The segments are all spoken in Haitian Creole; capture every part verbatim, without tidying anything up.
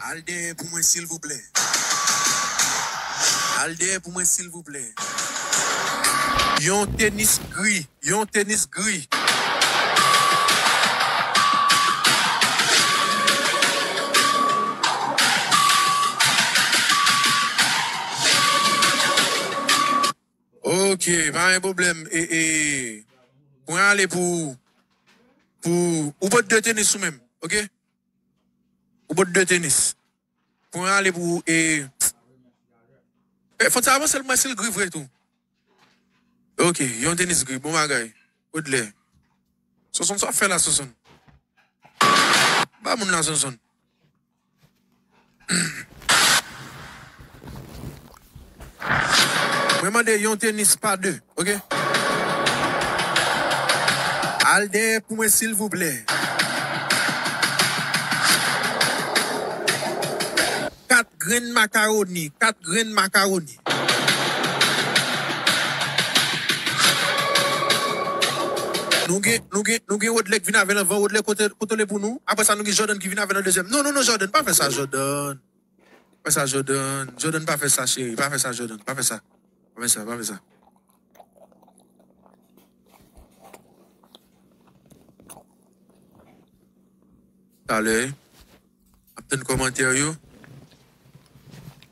Al dèyè pou mwen, silvouplè. Al dèyè pou mwen, silvouplè. Yon tenis gri. Yon tenis gri. Ok, pa gen pwoblèm. E, e, pran ale pou, pou, ou pot de tenis ou menm, ok? Ou pot de tenis. Pran ale pou, e, e, fò n sa avanse l, mwen si l gri vre tou. Ok, yon tenis gri, bon bagay. Odlè. Sonson, sa w ap fè la, Sonson? Ba moun la, Sonson. Mwen mande yon tenis pa de, ok? Al dèyè pou mwen, silvouplè. Kat grenn makawoni, kat grenn makawoni. Nou gen, nou gen, nou gen Rodlè k vin avè l anvan, Rodlè kote, kote l pou nou. Apre sa, nou gen Jordan ki vin avè l an dezyèm. Non, non, non, Jordan, pa fè sa, Jordan. Pa fè sa, Jordan. Jordan, pa fè sa, cheri. Pa fè sa, Jordan. Pa fè sa. Pa fè sa, pa fè sa. Talè. Ap tann kòmantè yo.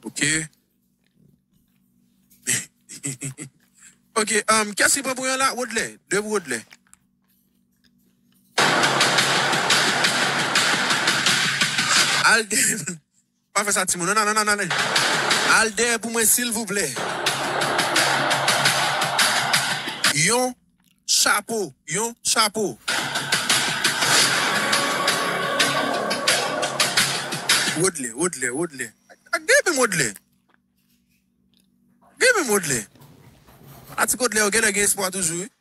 Ok. Ok, um, kiyès ki pran pwen an la? Rodlè. De pou Rodlè. Al de. Pa fè sa, timoun. Non, non, non, non, non. Al dèyè pou mwen, silvouplè. Yon chapo. Yon chapo. Rodlè, Rodlè, Rodlè. Ak, ak gen menm Rodlè. Gen menm Rodlè. Fanatik Rodlè yo genlè gen espwa toujou, wi.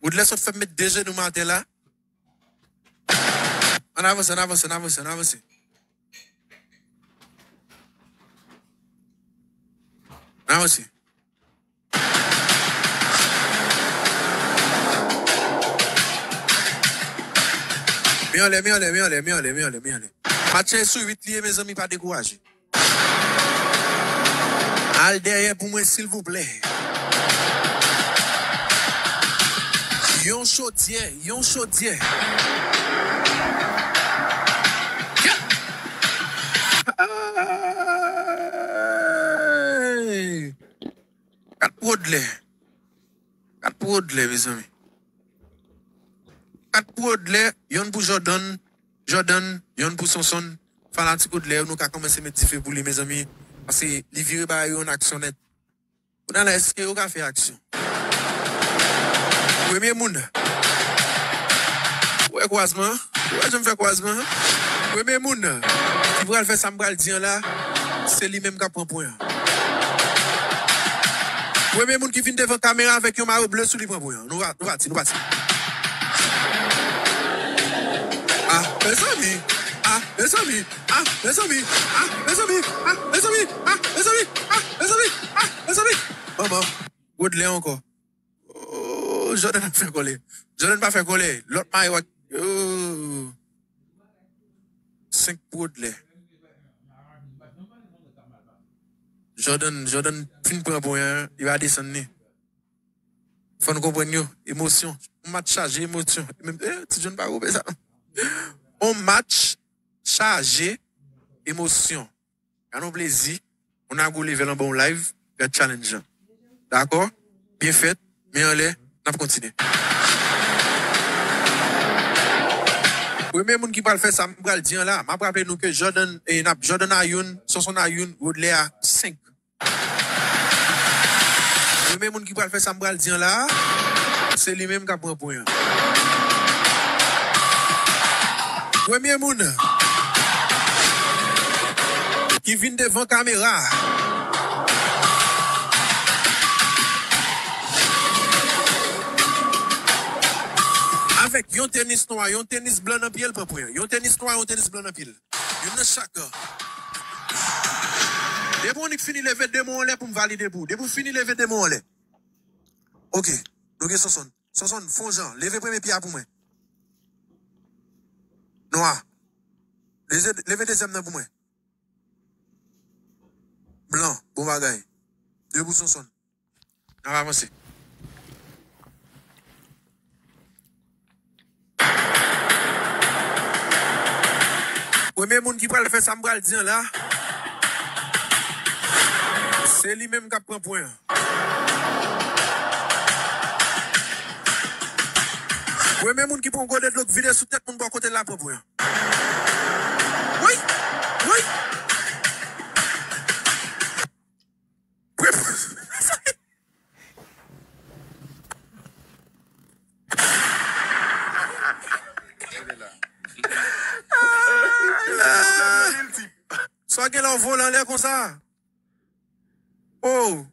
Rodlè sot fè m met de jenou m atè la. Ann avanse, ann avanse, ann avanse, ann avanse. Ann avanse. Men anlè, men anlè, men anlè, men anlè, men anlè, men anlè. Match la sou uit li ye, mezanmi, pa dekouraje. Al dèyè pou mwen, silvouplè. Yon chodyè, yon chodyè. Hey! Kat Rodlè. Kat pou Rodlè, mezanmi. Kat pou Rodlè, yonn pou Jordan, Jordan, yonn pou Sonson. Fanatik Rodlè yo, nou ka kòmanse met dife pou li, mezanmi. Paske li vire bagay yo an aksyon nèt. Kounye a la, èske yo ka fè aksyon? Premye moun. Ou wè kwazman? Ou wè jan m fè kwazman? Premye moun ki pral fè sa m pral di an la, se li menm k ap pran pwen an. Premye moun ki vin devan kamera avèk yon mayo ble sou li pran pwen an. Nou pa, nou pati, nou pati. Ah, mezanmi. Ah, mezanmi. Ah, mezanmi. Ah, mezanmi. Ah, mezanmi. Ah, mezanmi. Ah, mezanmi. Ah, mezanmi. Manman, Rodlè ankò. Oh, Jordan ap fè kòlè. Jordan pa fè kòlè. Lòt mayo ak, oh. Senk pou Rodlè. Jordan, Jordan fin pran pwen an, li va desann li. Fò n konprann yo, emosyon. On match chaje emosyon. Menm, eh, Ti John pa konprann sa. On match chaje emosyon. Gade yon plezi. On a gwo level anba yon live. Gade challenge lan. Dakò? Byen fèt. Men anlè. N ap kontinye. Premye moun ki pral fè sa, m pral di an la. M ap raple nou ke Jordan, e, n ap Jordan a youn, Sonson a youn, Rodlè a senk. Premye moun ki pral fè sa m pral di an la, se li menm k ap pran pwen an. Premye moun ki vin devan kamera avèk yon tenis nwa, yon tenis blan nan pye l, pran pwen an. Yon tenis nwa, yon tenis blan nan pye l. Youn nan chak. Depi w annik fini, leve de men w anlè pou m valide pou ou. Depi w fini, leve de men w anlè. Ok. Nou gen Sonson. Sonson, fè yon jan. Leve premye pye a pou mwen. Nwa. Leve, leve dezyèm nan pou mwen. Blan, bon bagay. De pou Sonson. N ap avanse. Premye moun ki pral fè sa m pral di an la, se li menm k ap pran pwen an. Premye moun ki pran yon gode dlo k vide sou tèt moun bò kote l la pran pwen an. Wi! Wi! Premye Sa gen lè w vole anlè konsa. Oh.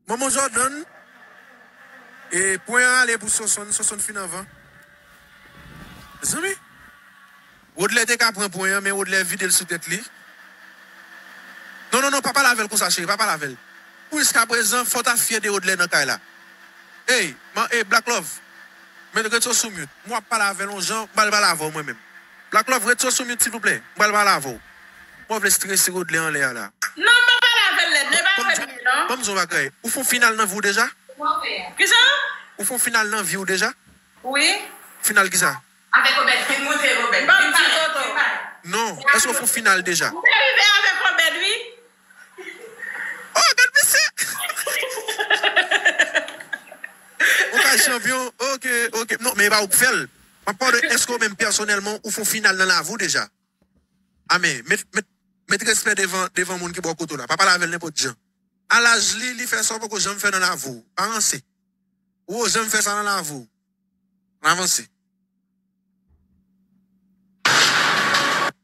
Manman Jordan. E pwen an ale pou Sonson, Sonson fin anvan. Mezanmi. Rodlè te ka pran pwen an, men Rodlè vide l sou tèt li. Non, non, non, pa pale avè l konsa, cheri, pa pale avè l. Pou jiskaprezan, fò w ta fyè de Rodlè nan kay la. Ey, man, ey, Black Love, men rete w sou mute. Mwen ap pale avè l yon jan, m pral pale avè w mwen menm. Black Love, rete w sou mute, silvouplè. M pral pale avè w. Mwen vle strese Rodlè anlè a la. Non, m pa pale avè l lèd, men pa fè byen, non. Ban m di w yon bagay. Ou fè yon final nan vi w deja? Kijan? Ou fè yon final nan vi w deja? Wi. Final kisa? Avèk Obed, vin montre Obed. Ban m di Toto. Non, èske w fè yon final deja? Mwen rive avèk Obed, wi. Oh, gad mesye! Ou ka chanpyon, ok, ok. Non, men e pa ou k fè l. M ap pale de èske ou menm pèsonèlman ou fè yon final nan lavi w deja? Amen. Met, met, met respè devan, devan moun ki bò kote w la. Pa pale avè l nenpòt jan. A laj li, li fè sa w poko janm fè nan lavi w. Pa ranse. Ou poko janm fè sa nan lavi w. N avanse.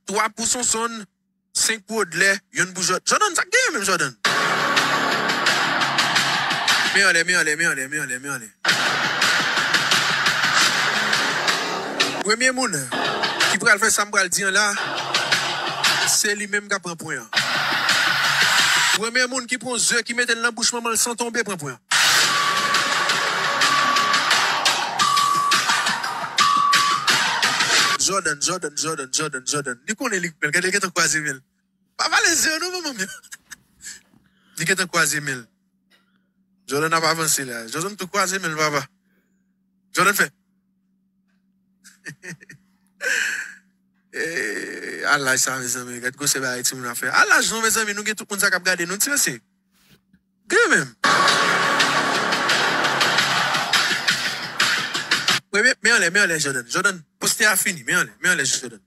Twa pou Sonson, senk pou Odlè, yonn pou Jòd-, Jordan, sa k genyen menm, Jordan? Men anlè, men anlè, men anlè, men anlè, men anlè. Premye moun ki pral fè sa m pral di an la, se li menm k ap pran pwen an. Premye moun ki pran ze ki mete l nan bouch manman l san tonbe pran pwen an. Jordan, Jordan, Jordan, Jordan, Jordan. Li konnen li k pèl. Gade, li gentan kwaze men l. Pa vale ze yo non, manman m yo. Li gentan kwaze men l. Jordan ap avanse la. Jordan tou kwaze men l, papa. Jordan fè. Eh, a laj sa, mezanmi. Gad gwosè bagay timoun ap fè. A laj nou, mezanmi, nou gen tout moun sa k ap gade nou, ti mesye. Gen menm. Premye, men anlè, men anlè, Jordan. Jordan, poste a fini. Men anlè, men anlè, Jordan.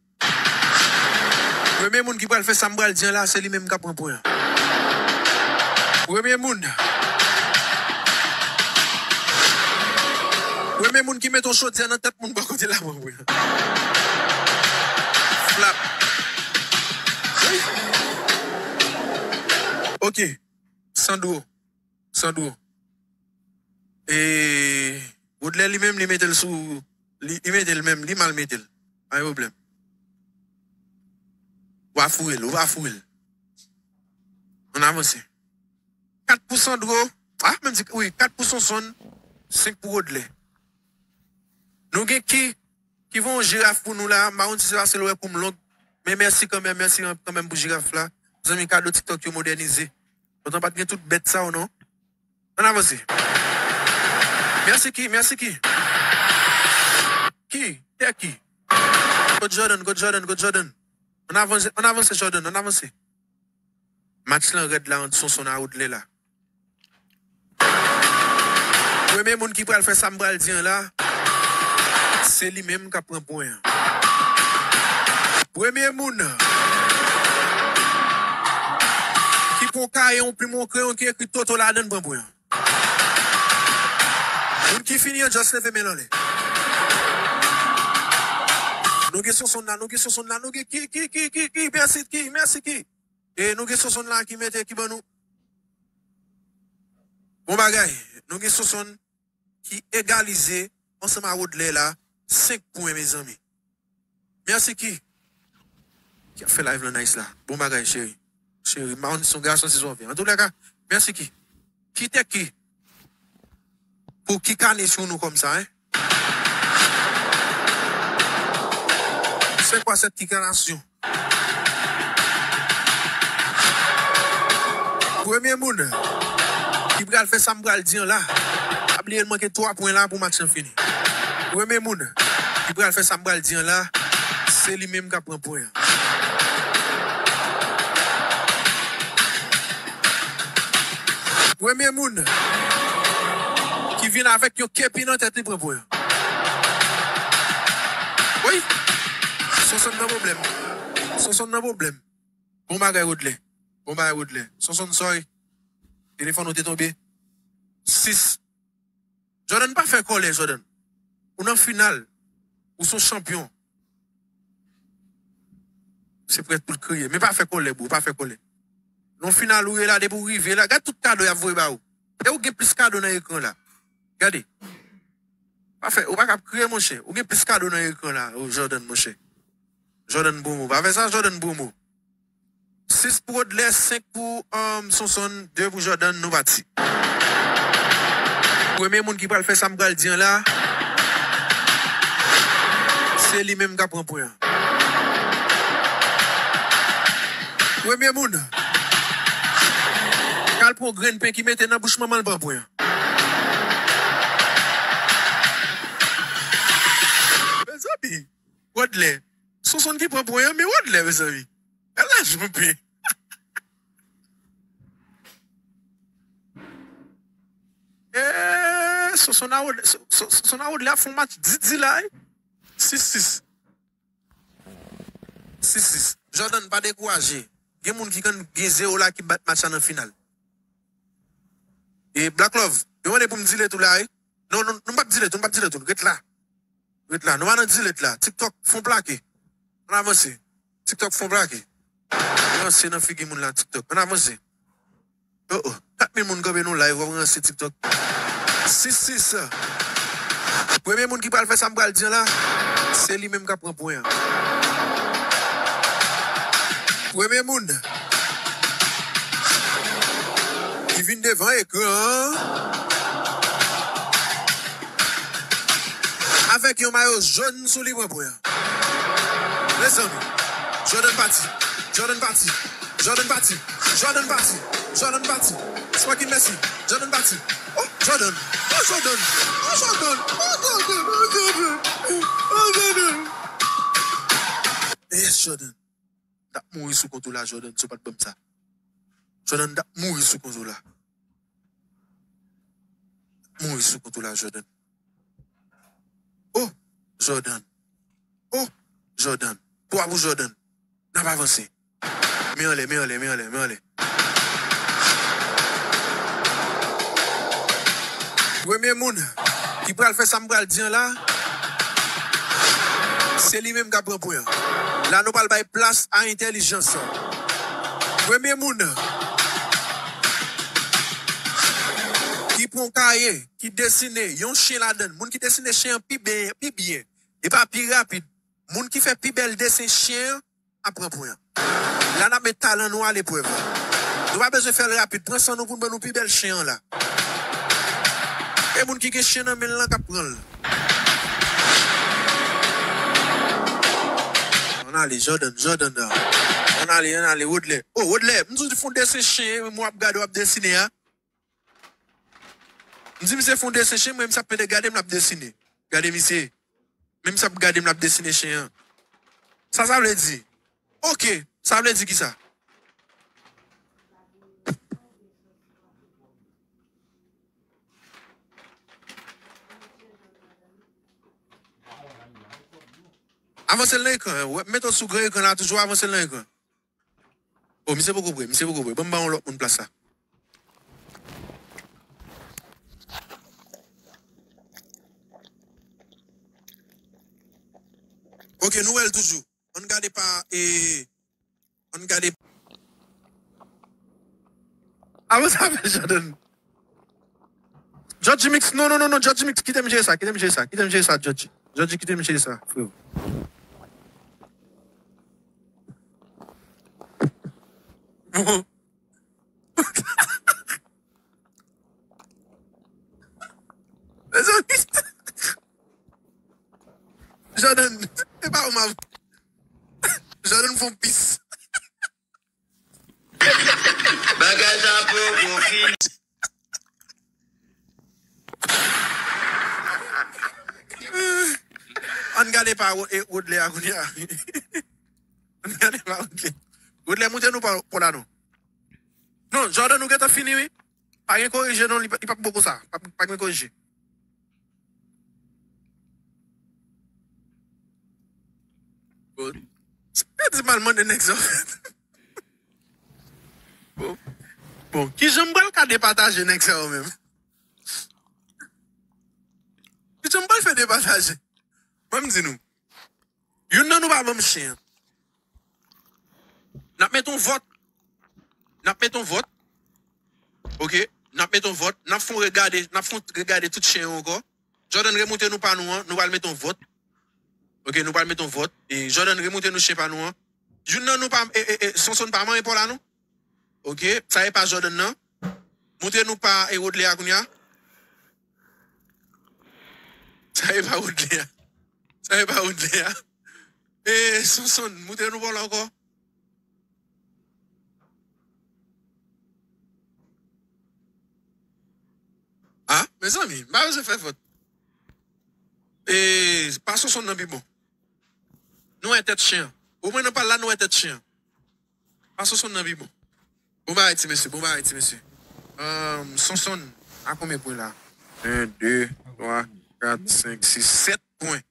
Premye moun ki pral fè sa m pral di an la, se li menm k ap pran pwen an. Premye moun. Premye moun ki mete yon chodyè nan tèt moun bò kote l la pran pwen an. Flap. Ok. Sandro. Sandro. E Rodlè li menm, li mete l sou, li, li mete l menm, li mal mete l. Pa gen pwoblèm. Ou pa foure l, ou pa foure l. Ann avanse. Kat pou Sandro. Ah, menm si, wi, kat pou Sonson, senk pou Rodlè. Nou gen ki, ki voye yon jiraf pou nou la. M pa konn si se paske l wè kou m long. Men mèsi kanmenm, mèsi kanmenm pou jiraf la. Zanmi, kado TikTok yo modènize. Lontan pa t gen tout bèt sa yo non. Ann avanse. Mèsi ki, mèsi ki. Ki, tè ki. Kot Jordan, kot Jordan, kot Jordan. Ann avanse, ann avanse Jordan, ann avanse. Match lan rèd la ant Sonson a Rodlè la. Premye moun ki pral fè sa m pral di an la, se li menm k ap pran pwen an. Premye moun ki pran yon kaye, yon plim, yon kreyon ki ekri Toto ladan l pran pwen an. Moun ki fini an, just leve men l anlè. Nou gen Sonson la, nou gen Sonson la, nou gen ki, ki, ki, ki, ki, mèsi ki, mèsi ki. E nou gen Sonson la ki mete, ki ban nou. Bon bagay. Nou gen Sonson ki egalize ansanm a Rodlè la, senk pwen, mezanmi. Mèsi ki. Ki ap fè live lan nice la. Bon bagay, cheri. Cheri, m pa konn si se yon gason, si se yon fi. Antoulèka, mèsi ki. Ki tè ki. Pou ki kane sou nou kòmsa, en? Se kwa sèt ki kanasyon? Premye moun ki pral fè sa m pral di an la, pa bliye l manke twa pwen la pou match lan fini. Premye moun ki pral fè sa m pral di an la, se li menm k ap pran pwen an. Premye moun ki vin avèk yon kepi nan tèt li pran pwen an. Wi. Sonson nan pwoblèm. Sonson nan pwoblèm. Bon bagay, Rodlè. Bon bagay, Rodlè. Sonson, sorry. Telefòn ou te tonbe. Sis. Jordan, pa fè kòlè, Jordan. Ou nan final. Ou se yon chanpyon. Se prèt pou l kriye. Men pa fè kòlè, bro. Pa fè kòlè. Nan final ou ye la, depi ou rive la, gad tout kado y ap voye ba ou. E ou gen plis kado nan ekran la. Gade. Pa fè, ou pa ka ap kriye, monchè. Ou gen plis kado nan ekran la, o Jordan, monchè. Jordan Promo. Pa fè sa, Jordan Promo. Sis pou Rodlè, senk pou, um, Sonson, de pou Jordan, nou pati. Premye moun ki pral fè sa m pral di an la, se li menm k ap pran pwen an. Premye moun k al pran grenn pen ki mete nan bouch manman l pran pwen an. Mezanmi, Rodlè. Sonson ki pran pwen an, men Rodlè, mezanmi. Gad laj mwen pen. Eh, Sonson a Rodlè, Son-, Son-, Sonson a Rodlè ap fè yon match didi la, wi. Sis sis. Sis sis. Jordan, pa dekouraje. Gen moun ki konn gen zewo la ki bat match la nan final. E Black Love, yo mande pou m delete ou la, wi. Non, non, nou p ap delete ou, nou p ap delete ou. Ret la. Ret la. Nou pa nan delete la. TikTok, fon plake. Ann avanse. TikTok, fon plake. Ranse nan figi moun la, TikTok. Ann avanse. Oh, oh. Kat mil moun kanpe nan live, w ap ranse TikTok. Sis sis. Premye moun ki pral fè sa m pral di an la, se li menm k ap pran pwen an. Premye moun ki vin devan ekran an avèk yon mayo jòn sou li pran pwen an. Mezanmi, Jordan pati. Jordan pati. Jordan pati. Jordan pati. Jordan pati. Smoking Messi. Jordan pati. Oh, Jordan. Oh, Jordan. Oh, Jordan. Oh, Jordan. Oh, Jordan. Oh, Jordan. Yes, Jordan. M t ap mouri sou kont ou la, Jordan, si w pa t ban m sa. Jordan, m t ap mouri sou kont ou la. Mouri sou kont ou la, Jordan. Oh, Jordan. Oh, Jordan. Twa pou Jordan. N ap avanse. Men anlè, men anlè, men anlè, men anlè. Premye moun ki pral fè sa m pral di an la, se li menm k ap pran pwen an. La, nou pral bay plas a entèlijans. Premye moun ki pran yon kaye, ki desine yon chen ladan l, moun ki desine chen an pi byen, pi byen, e pa pi rapid, moun ki fè pi bèl desen chen an ap pran pwen an. La n ap met talan nou a leprèv. Nou pa bezwen fè l rapid. Pran san nou pou n ban nou pi bèl chen an la. E moun ki gen chen nan men l lan k ap pran l. Ann ale, Jordan, Jordan dan. Ann ale, ann ale, Rodlè. Oh, Rodlè, m di w fè yon desen chen, mwen ap gade w ap desine a. M di misye fè yon desen chen, mwen, misye ap pede gade m, l ap desine. Gade misye. Men misye ap gade m, l ap desine chen an. Sa sa vle di? Oke, sa vle di kisa? Avanse l nan ekran an. Wè, mete w sou gran ekran la, toujou avanse l nan ekran. Oh, misye poko prè, misye poko prè. Ban m ba yon lòt moun plas la. Oke, nou wè l toujou. Ann gade pa, e, ann gade. Avan sa fè Jordan. Georgie Mix, non, non, non, non, Georgie Mix, kite m jere sa, kite m jere sa, kite m jere sa, Georgie. Georgie, kite m jere sa, freo. Bon. Mezanmi. Jordan, e pa ou m ap. Jordan fè yon pis. Bagay sa Ann gade pa Wo-, e, Wodlè a kounye a. Ann gade pa Wodlè. Wodlè, moute nou pa, pa w la non. Non, Jordan, ou gentan fini, wi. Pa gen korije non, li pa, li p ap bon konsa. Pa, pa gen korije. Bon. Sa di m al mande nèg sa, an fèt. Bon. Bon, kijan m pral ka depataje nèg sa yo menm? Kijan m pral fè depataje? Ban m di nou. Youn nan nou pa ban m chen an. N ap met yon vòt. N ap met yon vòt. Ok. N ap met yon vòt. N ap fè yon regade, n ap fè yon regade tout chen yo ankò. Jordan, remoute nou pa nou an. Nou pral met yon vòt. Ok, nou pral met yon vòt. E Jordan, remoute nou chen pa nou an. Youn nan nou pa, e, e, e, Sonson pa manyen pa w la non. Ok, sa e pa Jordan nan. Montre nou pa e Wodlè a kounye a. Sa e pa Wodlè a. Sa e pa Wodlè a. E Sonson, montre nou pa w la ankò. A, mezanmi, m pa bezwen fè fòt. E pa Sonson nan pi bon. Nou wè tèt chen an. Omwen nan pa l la, nou wè tèt chen an. Pa Sonson nan pi bon. Bon bagay, ti mesye, bon bagay, ti mesye. Ahn, Sonson, a konbyen pwen la? En, de, twa, kat, senk, sis, sèt pwen.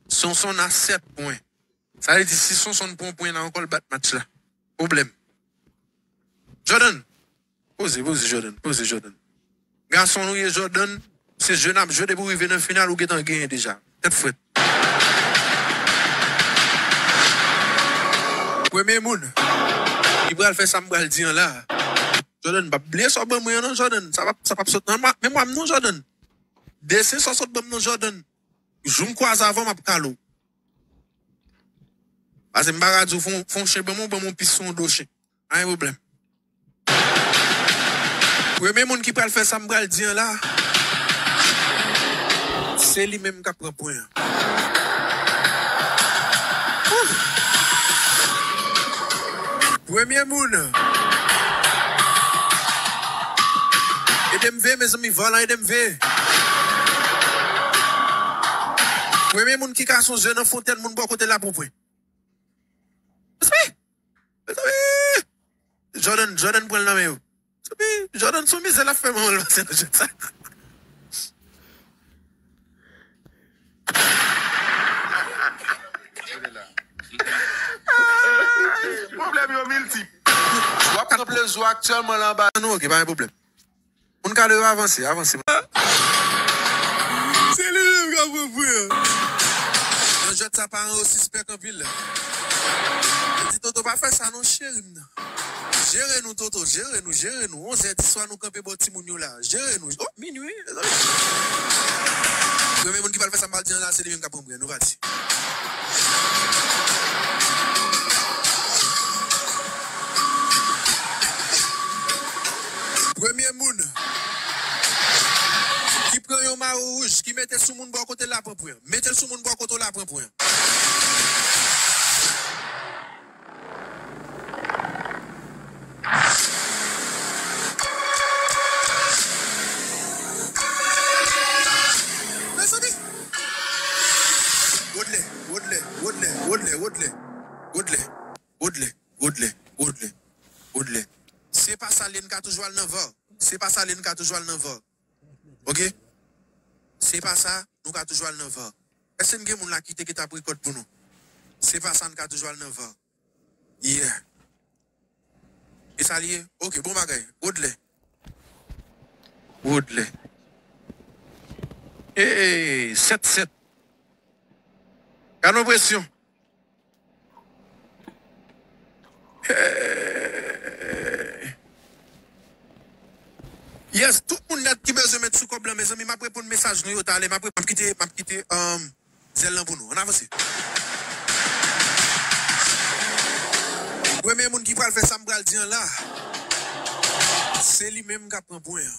Sonson a sèt pwen. Sa vle di, si Sonson pran pwen la ankò, l bat match la. Pwoblèm. Jordan. Poze, poze, Jordan. Poze, Jordan. Gason nou ye, Jordan. Se jwe n ap jwe, depi w rive nan final, ou gentan genyen deja. Tèt frèt. Premye moun ki pral fè sa m pral di an la. Jordan, pa bliye sa w ban mwen an non, Jordan. Sa p ap, sa p ap sot nan ma-, memwa m non, Jordan. Desen sa w sot ban m non, Jordan. Jou m kwaze avè w, m ap kale w. Pase m pa ka di w fè yon, fè yon chen ban mwen, ban mwen yon pis sou yon do chen. Pa gen pwoblèm. Premye moun ki pral fè sa m pral di an la, se li menm k ap pran pwen an. Premye moun. Ede m veye, mezanmi, vòlò, ede m veye. Premye moun ki kase yon ze nan fontèn, moun bò kote l la pran pwen. Mezanmi! Mezanmi! Jordan, Jordan pran l nan men yo. Mezanmi, Jordan se yon mizè l ap fè manman l pase nan jwèt sa. Pwoblèm yo miltip. W ap pran plezi w aktyèlman la anba. Non, ok, pa gen pwoblèm. Moun kale yo avanse, avanse. Se li menm k ap pran pwen an. Nan jwèt sa, paran yo sispèk anpil. Yo di, "Toto, pa fè sa non, cheri m nan." Jere nou, Toto, jere nou, jere nou. Onz è di swa, nou kanpe bò timoun yo la. Jere nou. Oh, minui, mezanmi. Premye moun ki pral fè sa m pral di an la, se li menm k ap pran pwen an. Nou pati. Premye moun ki pran yon mayo wouj, ki mete sou moun bò kote l la pran pwen an. Mete l sou moun bò kote w la pran pwen an. Mezanmi! Wodlè, Wodlè, Wodlè, Wodlè, Wodlè. Wodlè, Wodlè, Wodlè, Wodlè. Se pa sa, li n ka toujou al nan var. Se pa sa, li n ka toujou al nan var. Ok? Se pa sa, nou ka toujou al nan var. Èske n gen moun la ki te gentan ap rekòd pou nou? Se pa sa, n ka toujou al nan var. Yeah. E sa li ye? Ok, bon bagay. Wodlè. Wodlè. Hey, sèt sèt. Gade yon presyon. Hey. Yes, tout moun nèt ki bezwen met sou kòb la, mezanmi, m ap reponn mesaj nou yo talè. M ap, m ap kite, m ap kite, um, zèl lan pou nou. Ann avanse. Premye moun ki pral fè sa m pral di an la, se li menm k ap pran pwen an.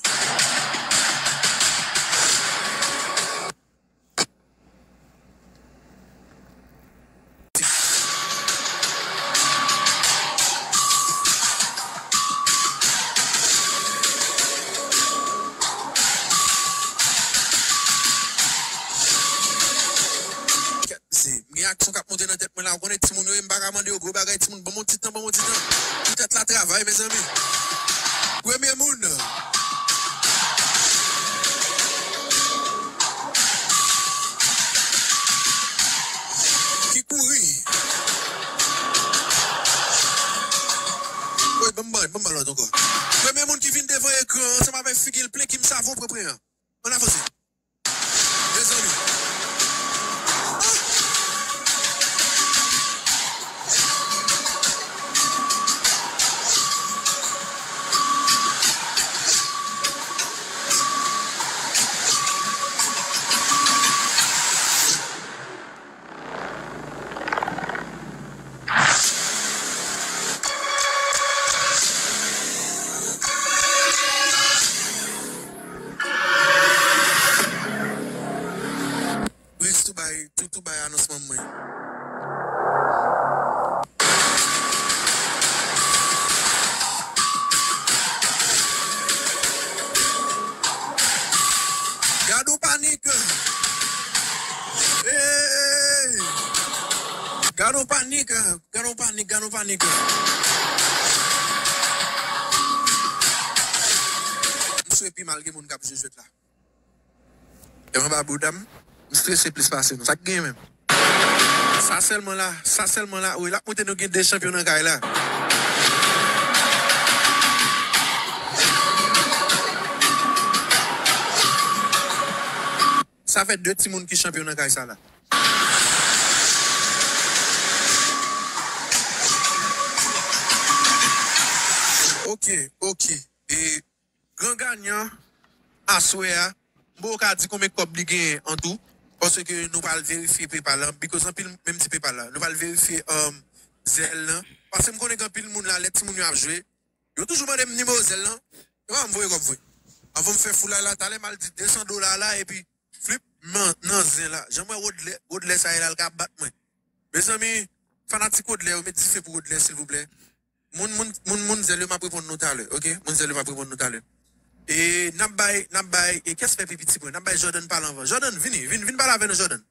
konnen timoun yo, e m pa ka mande yo gwo bagay, timoun, ban m yon ti tan, ban m yon ti tan. Ti tèt la travay, mezanmi. Premye moun ki kouri. Wi, ban m, ban m, ban m ba l lòt ankò. Premye moun ki vin devan ekran an, ansanm avèk figi l plen kim savon, pran premye an. Ann avanse. Mezanmi. Prince tou bay, tou, tou bay anonsman mwen. Gad yon panik. Hey! Gad yon panik. Gad yon panik, gad yon panik. M swe pi mal gen moun k ap jwe jwèt la. E anba bouda m, m strese plis pase nou. Sa k genyen menm? Sa sèlman la, sa sèlman la, wi, l ap montre nou gen de chanpyon nan kay la. Sa fè de timoun ki chanpyon nan kay sa la. Ok, ok. E gran ganyan aswè a, m poko ka di konbyen kòb li genyen an tou, paske nou pral verifye PayPal la, because anpil, menm ti PayPal la, nou pral verifye, um, Zelle lan, paske m konnen gen anpil moun la, lè timoun yo ap jwe, yo toujou mande m nimewo Zelle lan, yo pa m voye kòb vre. Anvan m fè foulay la, talè m al di de san dola la, epi flip, m nan, nan zen la. Jan m wè Rodlè, Rodlè sa ye la, l ka bat mwen. Mezanmi, fanatik Rodlè yo, met dife pou Rodlè, silvouplè. Moun, moun, moun, moun Zelle yo, m ap reponn nou talè, ok? Moun Zelle yo, m ap reponn nou talè. E n ap bay, n ap bay, e kiyès fè pi piti pou mwen? N ap bay Jordan pale anvan. Jordan, vini, vin, vin pale avè nou, Jordan.